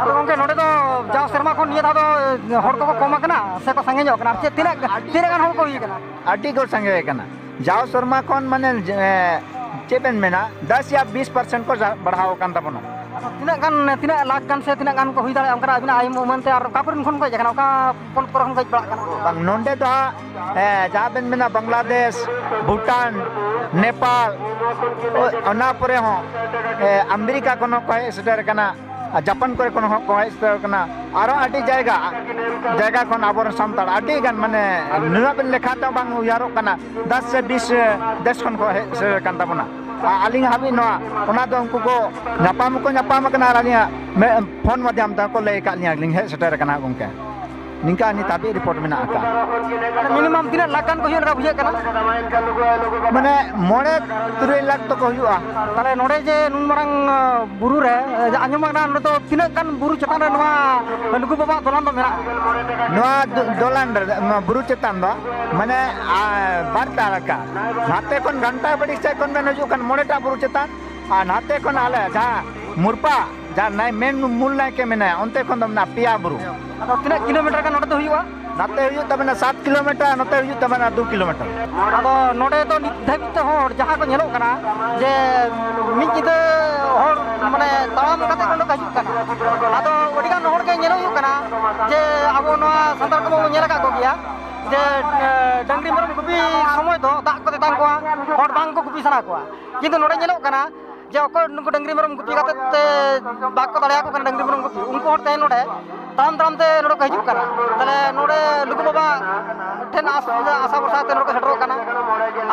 ᱟᱫᱚ ᱜᱚᱢᱠᱮ, ᱱᱚᱰᱮ ᱫᱚ ᱡᱟᱣ ᱥᱮᱨᱢᱟ ᱠᱷᱚᱱ ᱱᱤᱭᱟᱹ ᱫᱷᱟᱣ ᱫᱚ ᱦᱚᱲ ᱠᱚᱠᱚ ᱠᱚᱢ ᱟᱠᱟᱱᱟ ᱥᱮᱠᱚ ᱥᱟᱸᱜᱮ ᱧᱚᱜ ᱠᱟᱱᱟ? ᱟᱨ ᱪᱮᱫ, ᱛᱤᱱᱟᱹᱜ, ᱛᱤᱱᱟᱹᱜ ᱜᱟᱱ ᱦᱚᱲ ᱠᱚ ᱦᱩᱭ ᱟᱠᱟᱱᱟ? ᱟᱹᱰᱤ ᱠᱚ ᱥᱟᱸᱜᱮ ᱟᱠᱟᱱᱟ᱾ ᱡᱟᱣ ᱥᱮᱨᱢᱟ ᱠᱷᱚᱱ ᱢᱟᱱᱮ, ᱮ, ᱪᱮᱫ ᱵᱮᱱ ᱢᱮᱱᱟ, ᱫᱚᱥ ᱭᱟ ᱵᱤᱥ ᱯᱟᱨᱥᱮᱱᱴ ᱠᱚ ᱡᱟ-, ᱵᱟᱲᱦᱟᱣ ᱟᱠᱟᱱ ᱛᱟᱵᱚᱱᱟ᱾ ᱟᱪᱪᱷᱟ, ᱛᱤᱱᱟᱹᱜ ᱜᱟᱱ, ᱛᱤᱱᱟᱹᱜ ᱞᱟᱠᱷ ᱜᱟᱱ ᱥᱮ ᱛᱤᱱᱟᱹᱜ ᱜᱟᱱ ᱠᱚ ᱦᱩᱭ ᱫᱟᱲᱮᱭᱟᱜᱼᱟ ᱚᱱᱠᱟᱱᱟᱜ ᱟᱹᱵᱤᱱᱟᱜ ᱟᱭ ᱩᱢᱟᱹᱱ ᱛᱮ? ᱟᱨ ᱚᱠᱟ ᱠᱚᱨᱮᱱ ᱠᱷᱚᱱ ᱠᱚ ᱦᱮᱡ ᱟᱠᱟᱱᱟ, ᱚᱠᱟ ᱯᱚᱱᱚᱛ ᱠᱚᱨᱮ ᱠᱷᱚᱱ ᱠᱚ ᱦᱮᱡ ᱵᱟᱲᱟᱜ ᱠᱟᱱᱟ? ᱵᱟᱝ, ᱱᱚᱸᱰᱮ ᱫᱚ ᱦᱟᱸᱜ, ᱮ, ᱡᱟᱦᱟᱸ ᱵᱮᱱ ᱢᱮᱱᱟ ᱵᱟᱝᱞᱟᱫᱮᱥ, ᱵᱷᱩᱴᱟᱱ, ᱱᱮᱯᱟᱞ, ᱚ-, ᱚᱱᱟ ᱯᱚᱨᱮ ᱦᱚᱸ, ᱮ, ᱟᱢᱮᱨᱤᱠᱟ ᱠᱷᱚᱱ ᱦᱚᱸ ᱠᱚ ᱦᱮᱡ ᱥᱮᱴᱮᱨ ᱟᱠᱟᱱᱟ᱾ ᱟᱨ ᱡᱟᱯᱟᱱ ᱠᱚᱨᱮ ᱠᱷᱚᱱ ᱦᱚᱸ ᱠᱚ ᱦᱮᱡ ᱥᱮᱴᱮᱨ ᱠᱟᱱᱟ, ᱟᱨᱚ ᱟᱹᱰᱤ ᱡᱟᱭᱜᱟ, ᱡᱟᱭᱜᱟ ᱠᱷᱚᱱ ᱟᱵᱚᱨᱮᱱ ᱥᱟᱱᱛᱟᱲ ᱟᱹᱰᱤ ᱜᱟᱱ, ᱢᱟᱱᱮ, ᱱᱩᱱᱟᱹᱜ ᱵᱮᱱ ᱞᱮᱠᱷᱟ ᱛᱮᱦᱚᱸ ᱵᱟᱝ ᱩᱭᱦᱟᱹᱨᱚᱜ ᱠᱟᱱᱟ, ᱫᱚᱥ ᱥᱮ ᱵᱤᱥ ᱫᱮᱥ ᱠᱷᱚᱱ ᱠᱚ ᱦᱮᱡ ᱥᱮᱴᱮᱨ ᱠᱟᱱ ᱛᱟᱵᱚᱱᱟ᱾ ᱟᱨ ᱟᱹᱞᱤᱧ ᱦᱟᱹᱵᱤᱡ ᱱᱚᱣᱟ, ᱚᱱᱟ ᱫᱚ ᱩᱱᱠᱩ ᱠᱚ ᱧᱟᱯᱟᱢ ᱦᱚᱸᱠᱚ ᱧᱟᱯᱟᱢ ᱟᱠᱟᱱᱟ, ᱟᱨ ᱟᱹᱞᱤᱧᱟᱜ ᱢᱮ-, ᱯᱷᱳᱱ ᱢᱟᱫᱽᱫᱷᱚᱢ ᱛᱮᱦᱚᱸ ᱠᱚ ᱞᱟᱹᱭ ᱟᱠᱟᱫ ᱞᱤᱧᱟ, ᱞᱤᱧ ᱦᱮᱡ ᱥᱮᱴᱮᱨ ᱟᱠᱟᱱᱟ ᱜᱚᱢᱠᱮ᱾ ᱱᱤᱝᱠᱟ ᱱᱤᱛ ᱦᱟᱹᱵᱤᱡ ᱨᱤᱯᱳᱨᱴ ᱢᱮᱱᱟᱜ ᱟᱠᱟᱫ᱾ ᱢᱤᱱᱤᱢᱟᱢ ᱛᱤᱱᱟᱹᱜ ᱞᱟᱠᱷ ᱜᱟᱱ ᱠᱚ ᱦᱩᱭᱩᱜ ᱞᱮᱠᱟ ᱵᱩᱡᱷᱟᱹᱜ ᱠᱟᱱᱟ? ᱢᱟᱱᱮ, ᱢᱚᱬᱮ ᱛᱩᱨᱩᱭ ᱞᱟᱠᱷ ᱫᱚᱠᱚ ᱦᱩᱭᱩᱜᱼᱟ᱾ ᱛᱟᱦᱞᱮ ᱱᱚᱰᱮ ᱡᱮ ᱱᱩᱱ ᱢᱟᱨᱟᱝ, ᱟᱸ, ᱵᱩᱨᱩ ᱨᱮ, ᱮ, ᱟᱸᱡᱚᱢ ᱠᱟᱱᱟ ᱱᱚᱰᱮ ᱫᱚ ᱛᱤᱱᱟᱹᱜ ᱜᱟᱱ ᱵᱩᱨᱩ ᱪᱮᱛᱟᱱ ᱨᱮ ᱱᱚᱣᱟ ᱞᱩᱜᱩ ᱵᱟᱵᱟᱣᱟᱜ ᱫᱚᱞᱟᱱ ᱫᱚ ᱢᱮᱱᱟᱜᱼᱟ? ᱱᱚᱣᱟ ᱫᱚ-, ᱫᱚᱞᱟᱱ ᱨᱮ, ᱱᱚᱣᱟ ᱵᱩᱨᱩ ᱪᱮᱛᱟᱱ ᱫᱚ, ᱢᱟᱱᱮ, ᱟ, ᱵᱟᱨ ᱛᱟᱨᱟᱠᱟ᱾ ᱱᱟᱛᱮ ᱠᱷᱚᱱ ᱜᱷᱟᱱᱴᱟ ᱵᱟᱲᱤ ᱥᱮᱫ ᱠᱷᱚᱱ ᱵᱮᱱ ᱦᱤᱡᱩᱜ ᱠᱷᱟᱱ ᱢᱚᱬᱮᱴᱟᱜ ᱵᱩᱨᱩ ᱪᱮᱛᱟᱱ, ᱟᱨ ᱱᱟᱛᱮ ᱠᱷᱚᱱ ᱟᱞᱮ ᱡᱟᱦᱟᱸ ᱢᱩᱨᱯᱟ, ᱡᱟᱦᱟᱸ ᱱᱟᱭ-, ᱢᱮᱱ ᱢᱩᱞ ᱱᱟᱭᱠᱮ ᱢᱮᱱᱟᱭᱟ, ᱚᱱᱛᱮ ᱠᱷᱚᱱ ᱫᱚ ᱢᱮᱱᱟᱜᱼᱟ ᱯᱮᱭᱟ ᱵᱩᱨᱩ᱾ ᱟᱫᱚ ᱛᱤᱱᱟᱹᱜ ᱠᱤᱞᱳᱢᱤᱴᱟᱨ ᱜᱟᱱ ᱱᱚᱰᱮ ᱫᱚ ᱦᱩᱭᱩᱜᱼᱟ? ᱱᱟᱛᱮ ᱦᱩᱭᱩᱜ ᱛᱟᱵᱮᱱᱟ ᱥᱟᱛ ᱠᱤᱞᱳᱢᱤᱴᱟᱨ, ᱱᱚᱛᱮ ᱦᱩᱭᱩᱜ ᱛᱟᱵᱮᱱᱟ ᱫᱩ ᱠᱤᱞᱳᱢᱤᱴᱟᱨ᱾ ᱟᱫᱚ ᱱᱚᱰᱮ ᱫᱚ ᱱᱤᱛ ᱫᱷᱟᱹᱵᱤᱡ ᱛᱮ ᱦᱚᱲ ᱡᱟᱦᱟᱸ ᱠᱚ ᱧᱮᱞᱚᱜ ᱠᱟᱱᱟ ᱡᱮ ᱢᱤᱫ ᱧᱤᱫᱟᱹ ᱦᱚᱲ ᱢᱟᱱᱮ ᱛᱟᱲᱟᱢ ᱠᱟᱛᱮ ᱠᱚ ᱱᱚᱰᱮ ᱠᱚ ᱦᱤᱡᱩᱜ ᱠᱟᱱᱟ᱾ ᱟᱫᱚ ᱟᱹᱰᱤᱜᱟᱱ ᱦᱚᱲ ᱜᱮ ᱧᱮᱞ ᱦᱩᱭᱩᱜ ᱠᱟᱱᱟ ᱡᱮ ᱟᱵᱚ ᱱᱚᱣᱟ ᱥᱟᱱᱛᱟᱲ ᱠᱚᱢᱟ ᱵᱚᱱ ᱧᱮᱞ ᱟᱠᱟᱫ ᱠᱚᱜᱮᱭᱟ ᱡᱮ, ᱮ, ᱰᱟᱹᱝᱨᱤ ᱢᱮᱨᱚᱢ ᱜᱩᱯᱤ ᱥᱚᱢᱚᱭ ᱫᱚ ᱫᱟᱜ ᱠᱚ ᱛᱮᱛᱟᱝ ᱠᱚᱣᱟ, ᱦᱚᱲ ᱵᱟᱝ ᱠᱚ ᱜᱩᱯᱤ ᱥᱟᱱᱟ ᱠᱚᱣᱟ᱾ ᱠᱤᱱᱛᱩ ᱱᱚᱰᱮ ᱧᱮᱞᱚᱜ ᱠᱟᱱᱟ ᱡᱮ ᱚᱠᱚᱭ ᱱᱩᱠᱩ ᱰᱟᱹᱝᱨᱤ ᱢᱮᱨᱚᱢ ᱜᱩᱯᱤ ᱠᱟᱛᱮ ᱛᱮ ᱵᱟᱠᱚ ᱫᱟᱲᱮᱭᱟᱠᱚ ᱠᱟᱱᱟ ᱰᱟᱹᱝᱨᱤ ᱢᱮᱨᱚᱢ ᱜᱩᱯᱤ, ᱩᱱᱠᱩ ᱦᱚᱲ ᱛᱮᱦᱮᱧ ᱱᱚᱰᱮ ᱛᱟᱲᱟᱢ ᱛᱟᱲᱟᱢ ᱛᱮ ᱱᱚᱰᱮ ᱠᱚ ᱦᱤᱡᱩᱜ ᱠᱟᱱᱟ᱾ ᱛᱟᱦᱞᱮ ᱱᱚᱰᱮ ᱞᱩᱜᱩ ᱵᱟᱵᱟ ᱴᱷᱮᱱ ᱟᱥ, ᱟᱥᱟ ᱵᱷᱚᱨᱥᱟ ᱛᱮ ᱱᱚᱰᱮ ᱠᱚ ᱥᱮᱴᱮᱨᱚᱜ ᱠᱟᱱᱟ᱾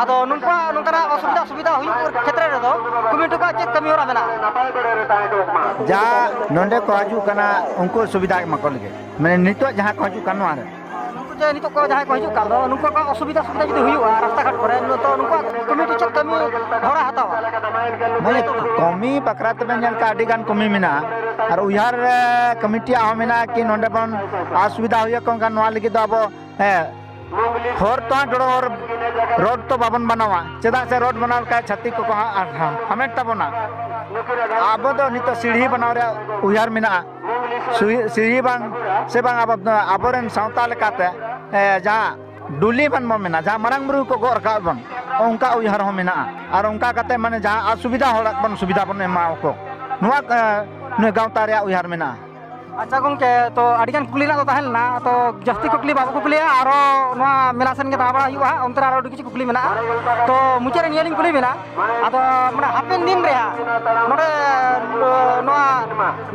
ᱟᱫᱚ ᱱᱩᱠᱩᱣᱟᱜ ᱱᱚᱝᱠᱟᱱᱟᱜ ᱚᱥᱩᱵᱤᱫᱷᱟ ᱥᱩᱵᱤᱫᱷᱟ ᱦᱩᱭᱩᱜ ᱠᱷᱮᱛᱨᱮ ᱨᱮᱫᱚ ᱠᱚᱢᱤᱴᱤ ᱠᱚᱣᱟᱜ ᱪᱮᱫ ᱠᱟᱹᱢᱤ ᱦᱚᱨᱟ ᱢᱮᱱᱟᱜᱼᱟ? ᱡᱟ ᱱᱚᱰᱮ ᱠᱚ ᱦᱤᱡᱩᱜ ᱠᱟᱱᱟ, ᱩᱱᱠᱩ ᱥᱩᱵᱤᱫᱷᱟ ᱮᱢᱟ ᱠᱚ ᱞᱟᱹᱜᱤᱫ, ᱢᱟᱱᱮ ᱱᱤᱛᱚᱜ ᱡᱟᱦᱟᱸ ᱠᱚ ᱦᱤᱡᱩᱜ ᱠᱟᱱ ᱱᱚᱣᱟ ᱨᱮ᱾ ᱱᱩᱠᱩ ᱡᱮ ᱱᱤᱛᱚᱜ ᱠᱚ ᱡᱟᱦᱟᱸᱭ ᱠᱚ ᱦᱤᱡᱩᱜ ᱠᱟᱱ ᱫᱚ, ᱱᱩᱠᱩᱣᱟᱜ ᱚᱥᱩᱵᱤᱫᱷᱟ ᱥᱩᱵᱤᱫᱷᱟ ᱡᱩᱫᱤ ᱦᱩᱭᱩᱜᱼᱟ ᱨᱟᱥᱛᱟ ᱜᱷᱟᱴ ᱠᱚᱨᱮ, ᱛᱚ ᱱᱩᱠᱩᱣᱟᱜ ᱠᱚᱢᱤᱴᱤ ᱪᱮᱫ ᱠᱟᱹᱢᱤ ᱦᱚᱨᱟ ᱦᱟᱛᱟᱣᱟ? ᱢᱟᱱᱮ ᱠᱚᱢᱤ ᱵᱟᱠᱷᱨᱟ ᱛᱮᱵᱮᱱ ᱧᱮᱞ ᱠᱟᱜᱼᱟ, ᱟᱹᱰᱤ ᱜᱟᱱ ᱠᱚᱢᱤ ᱢᱮᱱᱟᱜᱼᱟ᱾ ᱟᱨ ᱩᱭᱦᱟᱹᱨ, ᱮ, ᱠᱚᱢᱤᱴᱤᱭᱟᱜ ᱦᱚᱸ ᱢᱮᱱᱟᱜᱼᱟ ᱠᱤ ᱱᱚᱰᱮ ᱵᱚᱱ ᱚᱥᱩᱵᱤᱫᱷᱟ ᱦᱩᱭ ᱟᱠᱚ ᱠᱷᱟᱱ ᱱᱚᱣᱟ ᱞᱟᱹᱜᱤᱫ ᱫᱚ ᱟᱵᱚ, ᱦᱮᱸ, ᱦᱚᱨ ᱛᱚ ᱦᱟᱸᱜ ᱨᱚᱲ, ᱨᱳᱰ ᱛᱚ ᱵᱟᱵᱚᱱ ᱵᱮᱱᱟᱣᱟ, ᱪᱮᱫᱟᱜ ᱥᱮ ᱨᱳᱰ ᱵᱮᱱᱟᱣ ᱞᱮᱠᱷᱟᱱ ᱪᱷᱟᱹᱛᱤᱠ ᱠᱚᱠᱚ ᱦᱟᱸᱜ ᱦᱟᱢᱮᱴ ᱛᱟᱵᱚᱱᱟ᱾ ᱟᱵᱚ ᱫᱚ ᱱᱤᱛᱚᱜ ᱥᱤᱲᱦᱤ ᱵᱮᱱᱟᱣ ᱨᱮᱭᱟᱜ ᱩᱭᱦᱟᱹᱨ ᱢᱮᱱᱟᱜᱼᱟ᱾ ᱥᱩᱭ-, ᱥᱤᱲᱦᱤ ᱵᱟᱝ ᱥᱮ ᱵᱟᱝ ᱟᱵᱚ, ᱟᱵᱚᱨᱮᱱ ᱥᱟᱶᱛᱟ ᱞᱮᱠᱟᱛᱮ, ᱮ, ᱡᱟᱦᱟᱸ ᱰᱩᱞᱤ ᱵᱚᱱ ᱵᱚᱱ ᱢᱮᱱᱟ, ᱡᱟᱦᱟᱸ ᱢᱟᱨᱟᱝ ᱵᱩᱨᱩ ᱠᱚ ᱜᱚᱜ ᱨᱟᱠᱟᱵ ᱵᱚᱱ, ᱚᱱᱠᱟ ᱩᱭᱦᱟᱹᱨ ᱦᱚᱸ ᱢᱮᱱᱟᱜᱼᱟ᱾ ᱟᱨ ᱚᱱᱠᱟ ᱠᱟᱛᱮ ᱢᱟᱱᱮ ᱡᱟᱦᱟᱸ ᱚᱥᱩᱵᱤᱫᱷᱟ ᱦᱚᱲᱟᱜ ᱵᱚᱱ ᱥᱩᱵᱤᱫᱷᱟ ᱵᱚᱱ ᱮᱢᱟ ᱠᱚ, ᱱᱚᱣᱟ, ᱮ, ᱱᱩᱭ ᱜᱟᱶᱛᱟ ᱨᱮᱭᱟᱜ ᱩᱭᱦᱟᱹᱨ ᱢᱮᱱᱟᱜᱼᱟ᱾ ᱟᱪᱪᱷᱟ ᱜᱚᱢᱠᱮ, ᱛᱚ ᱟᱹᱰᱤᱜᱟᱱ ᱠᱩᱠᱞᱤ ᱨᱮᱱᱟᱜ ᱫᱚ ᱛᱟᱦᱮᱸ ᱞᱮᱱᱟ, ᱛᱚ ᱡᱟᱹᱥᱛᱤ ᱠᱩᱠᱞᱤ ᱵᱟᱵᱚ ᱠᱩᱠᱞᱤᱭᱟ, ᱟᱨᱚ ᱱᱚᱣᱟ ᱢᱮᱞᱟ ᱥᱮᱱ ᱜᱮ ᱫᱟᱬᱟ ᱵᱟᱲᱟ ᱦᱩᱭᱩᱜᱼᱟ ᱦᱟᱸᱜ, ᱚᱱᱛᱮ ᱨᱮ ᱟᱨᱚ ᱟᱹᱰᱤ ᱠᱤᱪᱷᱩ ᱠᱩᱠᱞᱤ ᱢᱮᱱᱟᱜᱼᱟ᱾ ᱛᱚ ᱢᱩᱪᱟᱹᱫ ᱨᱮ ᱱᱤᱭᱟᱹ ᱞᱤᱧ ᱠᱩᱞᱤ ᱵᱮᱱᱟ, ᱟᱫᱚ ᱢᱟᱱᱮ ᱦᱟᱯᱮᱱ ᱫᱤᱱ ᱨᱮ ᱦᱟᱸᱜ ᱱᱚᱰᱮ, ᱱᱚᱣᱟ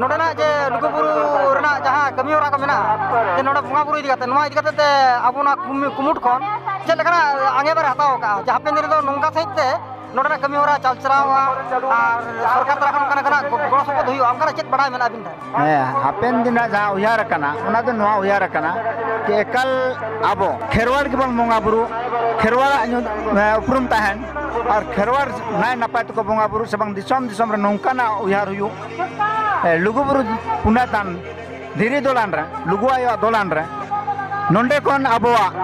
ᱱᱚᱰᱮᱱᱟᱜ ᱡᱮ ᱞᱩᱜᱩᱵᱩᱨᱩ ᱨᱮᱱᱟᱜ ᱡᱟᱦᱟᱸ ᱠᱟᱹᱢᱤ ᱦᱚᱨᱟ ᱠᱚ ᱢᱮᱱᱟᱜᱼᱟ, ᱡᱮ ᱱᱚᱰᱮ ᱵᱚᱸᱜᱟ ᱵᱩᱨᱩ ᱤᱫᱤ ᱠᱟᱛᱮ, ᱱᱚᱣᱟ ᱤᱫᱤ ᱠᱟᱛᱮ ᱛᱮ ᱟᱵᱚ ᱱᱚᱣᱟ ᱠᱩᱢ-, ᱠᱩᱢᱩᱴ ᱠᱷᱚᱱ ᱪᱮᱫ ᱞᱮᱠᱟᱱᱟᱜ ᱟᱸᱜᱮᱵᱟᱨ ᱮ ᱦᱟᱛᱟᱣ ᱟᱠᱟᱫᱼᱟ, ᱡᱮ ᱦᱟᱯᱮᱱ ᱫᱤᱱ ᱨᱮᱫᱚ ᱱᱚᱝᱠᱟ ᱥᱟᱺᱦᱤᱡ ᱛᱮ ᱱᱚᱰᱮᱱᱟᱜ ᱠᱟᱹᱢᱤ ᱦᱚᱨᱟ ᱪᱟᱞᱪᱟᱞᱟᱣᱚᱜᱼᱟ ᱟᱨ ᱥᱚᱨᱠᱟᱨ ᱛᱟᱞᱟ ᱠᱷᱚᱱ ᱚᱱᱠᱟᱱᱟᱜ ᱜᱚᱲᱚ ᱥᱚᱯᱚᱦᱚᱫ ᱦᱩᱭᱩᱜᱼᱟ, ᱚᱱᱠᱟᱱᱟᱜ ᱪᱮᱫ ᱵᱟᱲᱟᱭ ᱢᱮᱱᱟᱜᱼᱟ ᱟᱹᱵᱤᱱ ᱴᱷᱮᱱ? ᱦᱮᱸ, ᱦᱟᱯᱮᱱ ᱫᱤᱱᱟᱜ ᱡᱟᱦᱟᱸ ᱩᱭᱦᱟᱹᱨ ᱟᱠᱟᱱᱟ, ᱚᱱᱟ ᱫᱚ ᱱᱚᱣᱟ ᱩᱭᱦᱟᱹᱨ ᱟᱠᱟᱱᱟ ᱡᱮ ᱮᱠᱟᱞ ᱟᱵᱚ ᱠᱷᱮᱨᱣᱟᱲ ᱜᱮᱵᱚᱱ ᱵᱚᱸᱜᱟ ᱵᱩᱨᱩ, ᱠᱷᱮᱨᱣᱟᱲᱟᱜ ᱧᱩ-, ᱮ, ᱩᱯᱨᱩᱢ ᱛᱟᱦᱮᱱ, ᱟᱨ ᱠᱷᱮᱨᱣᱟᱲ ᱱᱟᱭ ᱱᱟᱯᱟᱭ ᱛᱮᱠᱚ ᱵᱚᱸᱜᱟ ᱵᱩᱨᱩ ᱥᱮ ᱵᱟᱝ ᱫᱤᱥᱚᱢ ᱫᱤᱥᱚᱢ ᱨᱮ ᱱᱚᱝᱠᱟᱱᱟᱜ ᱩᱭᱦᱟᱹᱨ ᱦᱩᱭᱩᱜ, ᱮ, ᱞᱩᱜᱩᱵᱩᱨᱩ ᱯᱩᱱᱟᱹᱛᱟᱱ ᱫᱷᱤᱨᱤ ᱫᱚᱞᱟᱱ ᱨᱮ, ᱞᱩᱜᱩ ᱟᱭᱳᱣᱟᱜ ᱫᱚᱞᱟᱱ ᱨᱮ, ᱱᱚᱰᱮ ᱠᱷᱚᱱ ᱟᱵᱚᱣᱟᱜ,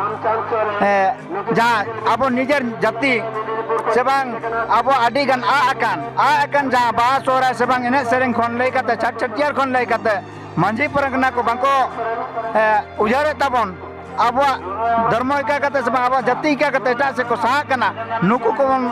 ᱮ, ᱡᱟᱦᱟᱸ ᱟᱵᱚ ᱱᱤᱡᱮᱨ ᱡᱟᱹᱛᱤ ᱥᱮ ᱵᱟᱝ ᱟᱵᱚ ᱟᱹᱰᱤ ᱜᱟᱱ ᱟᱜ ᱟᱠᱟᱱ, ᱟᱜ ᱟᱠᱟᱱ ᱡᱟᱦᱟᱸ ᱵᱟᱦᱟ ᱥᱚᱦᱨᱟᱭ ᱥᱮ ᱵᱟᱝ ᱮᱱᱮᱡ ᱥᱮᱨᱮᱧ ᱠᱷᱚᱱ ᱞᱟᱹᱭ ᱠᱟᱛᱮ, ᱪᱷᱟᱴ ᱪᱷᱟᱹᱴᱭᱟᱹᱨ ᱠᱷᱚᱱ ᱞᱟᱹᱭ ᱠᱟᱛᱮ, ᱢᱟᱹᱡᱷᱤ ᱯᱟᱨᱜᱟᱱᱟ ᱠᱚ ᱵᱟᱝᱠᱚ, ᱮ, ᱩᱭᱦᱟᱹᱨᱮᱫ ᱛᱟᱵᱚᱱ, ᱟᱵᱚᱣᱟᱜ ᱫᱷᱚᱨᱢᱚ ᱤᱠᱟ ᱠᱟᱛᱮ ᱥᱮ ᱵᱟᱝ ᱟᱵᱚᱣᱟᱜ ᱡᱟᱹᱛᱤ ᱤᱠᱟ ᱠᱟᱛᱮ ᱮᱴᱟᱜ ᱥᱮᱫ ᱠᱚ ᱥᱟᱦᱟᱜ ᱠᱟᱱᱟ, ᱱᱩᱠᱩ ᱠᱚᱵᱚᱱ,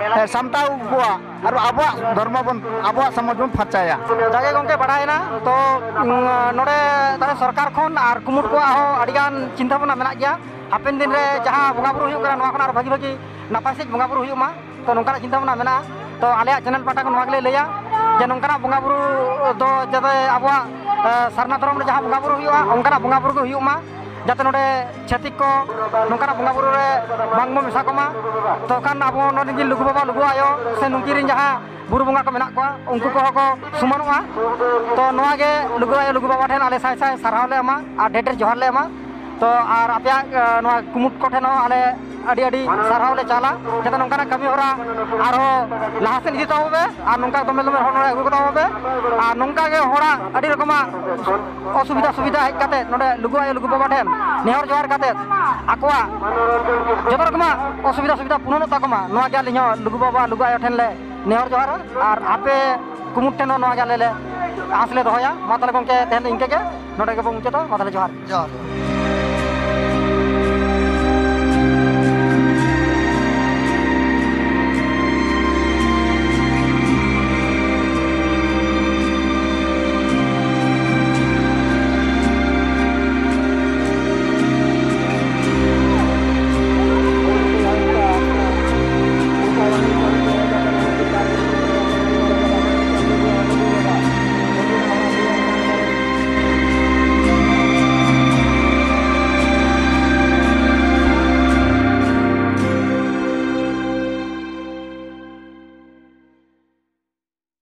ᱮ, ᱥᱟᱢᱴᱟᱣ ᱠᱚᱣᱟ ᱟᱨ ᱟᱵᱚᱣᱟᱜ ᱫᱷᱚᱨᱢᱚ ᱵᱚᱱ, ᱟᱵᱚᱣᱟᱜ ᱥᱚᱢᱟᱡᱽ ᱵᱚᱱ ᱯᱷᱟᱨᱪᱟᱭᱟ᱾ ᱡᱟᱜᱮ ᱜᱚᱢᱠᱮ ᱵᱟᱲᱟᱭᱮᱱᱟ, ᱛᱚ, ᱩᱸ, ᱱᱚᱰᱮ ᱛᱟᱦᱞᱮ ᱥᱚᱨᱠᱟᱨ ᱠᱷᱚᱱ ᱟᱨ ᱠᱩᱢᱩᱴ ᱠᱚᱣᱟᱜ ᱦᱚᱸ ᱟᱹᱰᱤᱜᱟᱱ ᱪᱤᱱᱛᱟᱹ ᱵᱷᱟᱵᱽᱱᱟ ᱢᱮᱱᱟᱜ ᱜᱮᱭᱟ᱾ ᱦᱟᱯᱮᱱ ᱫᱤᱱ ᱨᱮ ᱡᱟᱦᱟᱸ ᱵᱚᱸᱜᱟ ᱵᱩᱨᱩ ᱦᱩᱭᱩᱜ ᱠᱟᱱᱟ, ᱱᱚᱣᱟ ᱠᱷᱚᱱ ᱟᱨ ᱵᱷᱟᱹᱜᱤ ᱵᱷᱟᱹᱜᱤ ᱱᱟᱯᱟᱭ ᱥᱟᱺᱦᱤᱡ ᱵᱚᱸᱜᱟ ᱵᱩᱨᱩ ᱦᱩᱭᱩᱜ ᱢᱟ᱾ ᱛᱚ, ᱱᱚᱝᱠᱟᱱᱟᱜ ᱪᱤᱱᱛᱟᱹ ᱵᱷᱟᱵᱽᱱᱟ ᱢᱮᱱᱟᱜᱼᱟ᱾ ᱛᱚ, ᱟᱞᱮᱭᱟᱜ ᱪᱮᱱᱮᱞ ᱯᱟᱦᱴᱟ ᱠᱷᱚᱱ ᱱᱚᱣᱟ ᱜᱮᱞᱮ ᱞᱟᱹᱭᱟ ᱡᱮ ᱱᱚᱝᱠᱟᱱᱟᱜ ᱵᱚᱸᱜᱟ ᱵᱩᱨᱩ ᱫᱚ ᱡᱟᱛᱮ ᱟᱵᱚᱣᱟᱜ, ᱮ, ᱥᱟᱨᱱᱟ ᱫᱷᱚᱨᱚᱢ ᱨᱮ ᱡᱟᱦᱟᱸ ᱵᱚᱸᱜᱟ ᱵᱩᱨᱩ ᱦᱩᱭᱩᱜᱼᱟ, ᱚᱱᱠᱟᱱᱟᱜ ᱵᱚᱸᱜᱟ ᱵᱩᱨᱩ ᱜᱮ ᱦᱩᱭᱩᱜ ᱢᱟ, ᱡᱟᱛᱮ ᱱᱚᱰᱮ ᱪᱷᱟᱹᱛᱤᱠ ᱠᱚ ᱱᱚᱝᱠᱟᱱᱟᱜ ᱵᱚᱸᱜᱟ ᱵᱩᱨᱩ ᱨᱮ ᱵᱟᱝ ᱵᱚᱱ ᱢᱮᱥᱟ ᱠᱚᱢᱟ᱾ ᱛᱚ ᱠᱷᱟᱱ ᱟᱵᱚ ᱱᱚᱰᱮ ᱨᱮᱱ ᱞᱩᱜᱩ ᱵᱟᱵᱟ, ᱞᱩᱜᱩ ᱟᱭᱳ ᱥᱮ ᱱᱩᱠᱤᱱ ᱨᱮᱱ ᱡᱟᱦᱟᱸ ᱵᱩᱨᱩ ᱵᱚᱸᱜᱟ ᱠᱚ ᱢᱮᱱᱟᱜ ᱠᱚᱣᱟ, ᱩᱱᱠᱩ ᱠᱚᱦᱚᱸ ᱠᱚ ᱥᱚᱢᱟᱱᱚᱜᱼᱟ᱾ ᱛᱚ ᱱᱚᱣᱟ ᱜᱮ ᱞᱩᱜᱩ ᱟᱭᱳ, ᱞᱩᱜᱩ ᱵᱟᱵᱟ ᱴᱷᱮᱱ ᱟᱞᱮ ᱥᱟᱭ ᱥᱟᱭ ᱥᱟᱨᱦᱟᱣ ᱞᱮ ᱮᱢᱟ ᱟᱨ ᱰᱷᱮᱨ ᱰᱷᱮᱨ ᱡᱚᱦᱟᱨ ᱞᱮ ᱮᱢᱟ᱾ ᱛᱚ ᱟᱨ ᱟᱯᱮᱭᱟᱜ, ᱮ, ᱱᱚᱣᱟ ᱠᱩᱢᱩᱴ ᱠᱚᱴᱷᱮᱱ ᱦᱚᱸ ᱟᱞᱮ ᱟᱹᱰᱤ ᱟᱹᱰᱤ ᱥᱟᱨᱦᱟᱣ ᱞᱮ ᱪᱟᱞᱟ, ᱡᱟᱛᱮ ᱱᱚᱝᱠᱟᱱᱟᱜ ᱠᱟᱹᱢᱤ ᱦᱚᱨᱟ ᱟᱨᱦᱚᱸ ᱞᱟᱦᱟ ᱥᱮᱫ ᱤᱫᱤ ᱛᱟᱵᱚ ᱯᱮ ᱟᱨ ᱱᱚᱝᱠᱟ ᱫᱚᱢᱮᱞ ᱫᱚᱢᱮᱞ ᱦᱚᱲ ᱱᱚᱰᱮ ᱟᱹᱜᱩ ᱠᱚ ᱛᱟᱵᱚ ᱯᱮ᱾ ᱟᱨ ᱱᱚᱝᱠᱟ ᱜᱮ ᱦᱚᱲᱟᱜ ᱟᱹᱰᱤ ᱨᱚᱠᱚᱢᱟᱜ ᱚᱥᱩᱵᱤᱫᱷᱟ ᱥᱩᱵᱤᱫᱷᱟ ᱦᱮᱡ ᱠᱟᱛᱮ ᱱᱚᱰᱮ ᱞᱩᱜᱩ ᱟᱭᱳ, ᱞᱩᱜᱩ ᱵᱟᱵᱟ ᱴᱷᱮᱱ ᱱᱮᱦᱚᱨ ᱡᱚᱦᱟᱨ ᱠᱟᱛᱮ ᱟᱠᱚᱣᱟᱜ ᱡᱚᱛᱚ ᱨᱚᱠᱚᱢᱟᱜ ᱚᱥᱩᱵᱤᱫᱷᱟ ᱥᱩᱵᱤᱫᱷᱟ ᱯᱩᱨᱚᱱᱚᱜ ᱛᱟᱠᱚ ᱢᱟ, ᱱᱚᱣᱟ ᱜᱮ ᱟᱹᱞᱤᱧ ᱦᱚᱸ ᱞᱩᱜᱩ ᱵᱟᱵᱟ, ᱞᱩᱜᱩ ᱟᱭᱳ ᱴᱷᱮᱱ ᱞᱮ ᱱᱮᱦᱚᱨ ᱡᱚᱦᱟᱨᱟ᱾ ᱟᱨ ᱟᱯᱮ ᱠᱩᱢᱩᱴ ᱴᱷᱮᱱ ᱦᱚᱸ ᱱᱚᱣᱟ ᱜᱮ ᱟᱞᱮ ᱞᱮ ᱟᱸᱥ ᱞᱮ ᱫᱚᱦᱚᱭᱟ᱾ ᱢᱟ ᱛᱟᱦᱞᱮ ᱜᱚᱢᱠᱮ, ᱛᱮᱦᱮᱧ ᱫᱚ ᱤᱱᱠᱟᱹ ᱜᱮ, ᱱᱚᱰᱮ ᱜᱮᱵᱚᱱ ᱢᱩᱪᱟᱹᱫᱟ᱾ ᱢᱟ ᱛᱟᱦᱞᱮ ᱡᱚᱦᱟᱨ᱾ ᱡᱚᱦᱟᱨ, ᱡᱚᱦᱟᱨ᱾